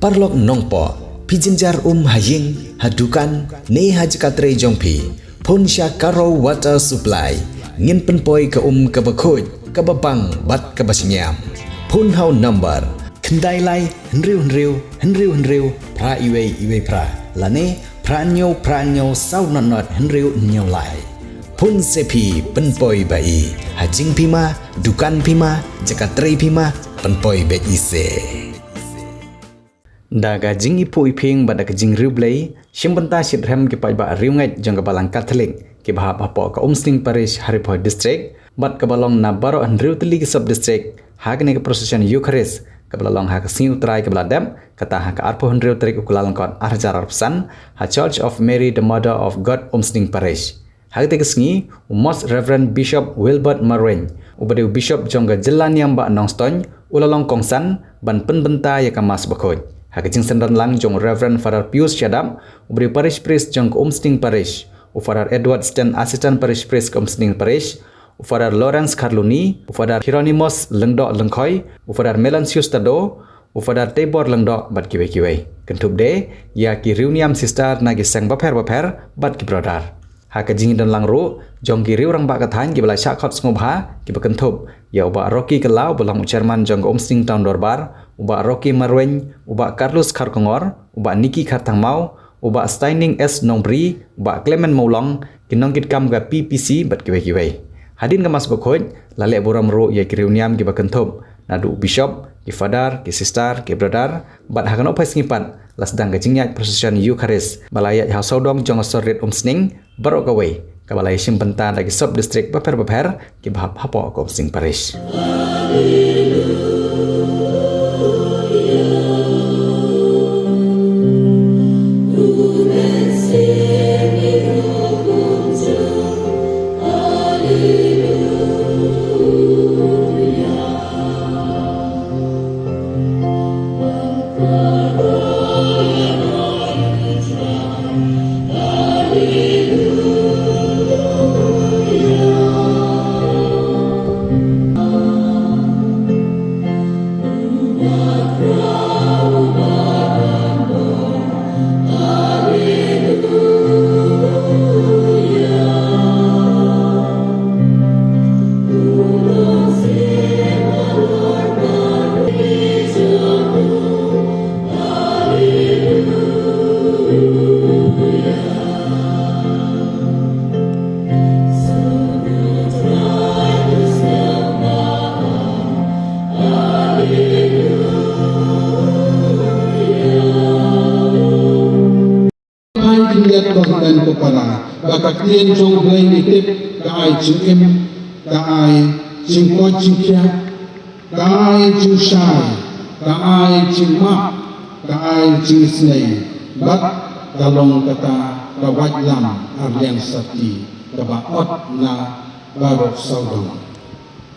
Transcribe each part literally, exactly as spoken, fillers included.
Paralok nongpoh, phi jynjar um ha ïing, ha dukan, ne ha jaka trei jong phi. Phone sha Karo Water Supply. Ngin pynpoi ka um kaba khuid, kaba bang, bad kaba shngiam. Phone ha u number khyndai lai, hynriew hynriew, hynriew hynriew, phra iwei iwei phra. Lane, phra hynñiew, phra hynñiew, saw nod nod, hynriew hynñiew lai. Phone se phi, pynpoi ba i. Ha jingphi ma, dukan phi ma, jaka trei phi ma, pynpoi beit i se. Da ka jingiphuh iphieng bad da ka jingriewblei, shim bynta shitrhem ki paidbah riewngeit jong ka Balang Katholik, kiba hap hapoh ka Umsning Parish, ha Ri Bhoi District, bad kaba long na baroh hynriew tylli ki sub district, ha kane ka procession Eucharist, kaba la long ha ka sngi U Trai kaba la dep, kata ha ka arphew hynriew tarik u Kyllalyngkot ar hajar arphew san, ha Church of Mary the Mother of God Umsning Parish. Ha katei ka sngi, u Most Reverend Bishop Wilbert Marwein, uba dei u Bishop jong ka Jylla Niam Bah Nongstoiñ, u la long kongsan, ban pynbynta ïa ka Mass bakhuid. Ha ka jingsynran lang jong u Reverend Father Pius Shadap, uba dei u Parish Priest jong ka Umsning Parish, u Father Edward Sten, Assistant Parish Priest ka Umsning Parish, u Father Lawrence Kharluni, u Father Hieronymus Lyngdoh Lyngkhoi, u Father Melansius Tado, u Father Teibor Lyngdoh bad kiwei kiwei. Kynthup de, ïa ki riewniam sister na ki seng bapher bapher, bad ki brother. Ha ka jingdon lang ruh, jong ki riew rangbah ka thaiñ kiba la shah khot sngewbha, kiba kynthup ïa u Bah Rocky Kylla uba long u chairman jong ka Umsning Town Dorbar, u Bah Rocky Marwein, u Bah Carlos Kharkongor, u Bah Nicky Kharthangmaw, u Bah Steining S Nongbri, u Bah Clement Mawlong, ki nongkitkam ka P P C bad kiwei kiwei. Hadien ka Mass bakhuid, la leh burom ruh ïa ki riewniam kiba kynthup, naduh u Bishop, ki Father, ki Sister, ki Brother, bad ha ka nohphai sngi pat, la sdang ka jingïaid procession Eucharist, ba la ïaid ha u sawdong jong ka sor rit Umsning, baroh kawei, kaba la ïashim bynta da ki sub district bapher bapher, kiba hap hapoh ka Umsning Parish. Phai khyndiat ko hynmen ko para, ba ka ktien jong U Blei ngi tip, ka ai jingim, ka ai jingkoit jingkhiah, ka ai jingshai, ka ai jingmap, ka ai jingisynei, bad ka long kata ka waitlam arliang sati, kaba ot na baroh sawdong.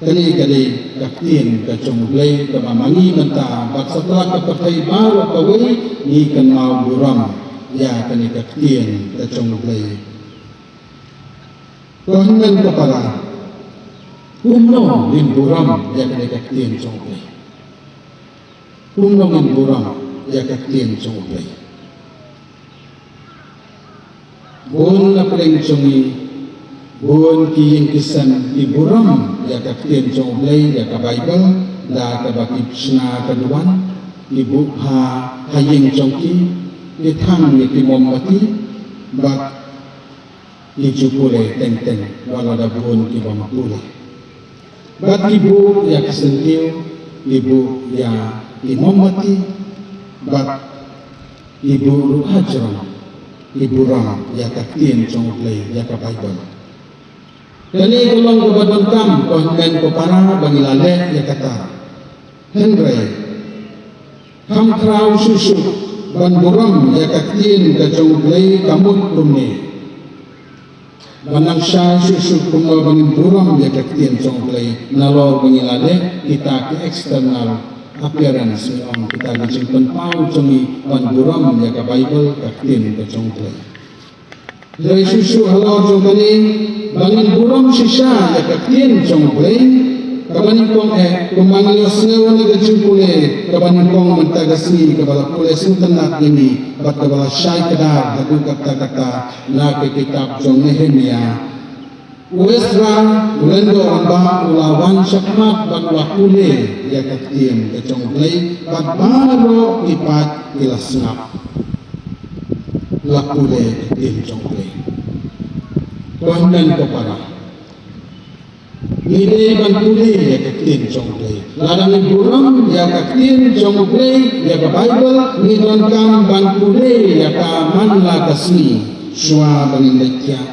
Kane ka dei ka ktien ka jong U Blei kaba ma ngi mynta, bad satlak ka pyrthei baroh kawei ngi kynmaw burom ïa kane ka ktien ka jong U Blei. Ko hynmen ko para, kumno ngin burom ïa kane ka ktien jong U Blei? Kumno ngin burom ïa ka ktien jong U Blei? Bun na pdeng jong ngi, bun ki ïing ki sem ki burom ïa ka ktien jong U Blei, ïa ka Baibl, da kaba ki shna ka duwan, ki buh ha, ha ïing jong ki, ki thang ïa ki mombati, bad ki ju pule teng teng, wat la da bun ki bym pule. Bad ki buh ïa ki syntiew, ki buh ïa ki mombati, bad ki buh ruh hajrong, ki burom ïa ka ktien jong U Blei, ïa ka Baibl. Kane ka long kaba donkam, ko hynmen ko para, ba ngi la leh ïa kata. Hynrei kham khraw shuh shuh ban burom ïa ka ktien ka jong U Blei, ka mut kumne. Ban nang shai shuh shuh kumno ba ngin burom ïa ka ktien jong U Blei, nalor ba ngi la leh kita ki external appearance, ngi ong, kita ki jingpynpaw jong ngi ban burom ïa ka Baibl, ka ktien ka jong U Blei. Hynrei shuh shuh halor jong kane, ba ngin burom shisha ïa ka ktien jong U Blei, Kaba nyngkong eh, kumba ngi ïohsngew na ka jingpule kaba nyngkong mynta ka sngi, kaba la pule sngewtynnat ïa ngi bad kaba la shai kdar haduh katta katta na ka kitab jong Nehemia. U Esra u lyngdoh rangbah u la wan shakhmat bad u la pule ïa ka ktien ka jong U Blei, bad baroh ki paid ki la sngap. La pule ïa ka ktien jong U Blei. Ko hynmen ko para, ngi dei ban pule ïa ka ktien jong U Blei. Lada ngi burom ïa ka ktien jong U Blei, ïa ka Baibl, ngi donkam ban pule ïa ka man la ka sngi shuwa ba ngin leit thiah.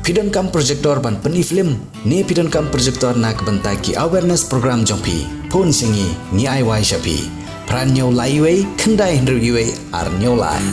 Phi donkam projector ban pyni film, ne phi donkam projector na ka bynta ki awareness program jong phi? Phone sha ngi, ngi ai wai sha phi. Phra hynñiew lai wei, khyndai hynriew wei, ar hynñiew lai.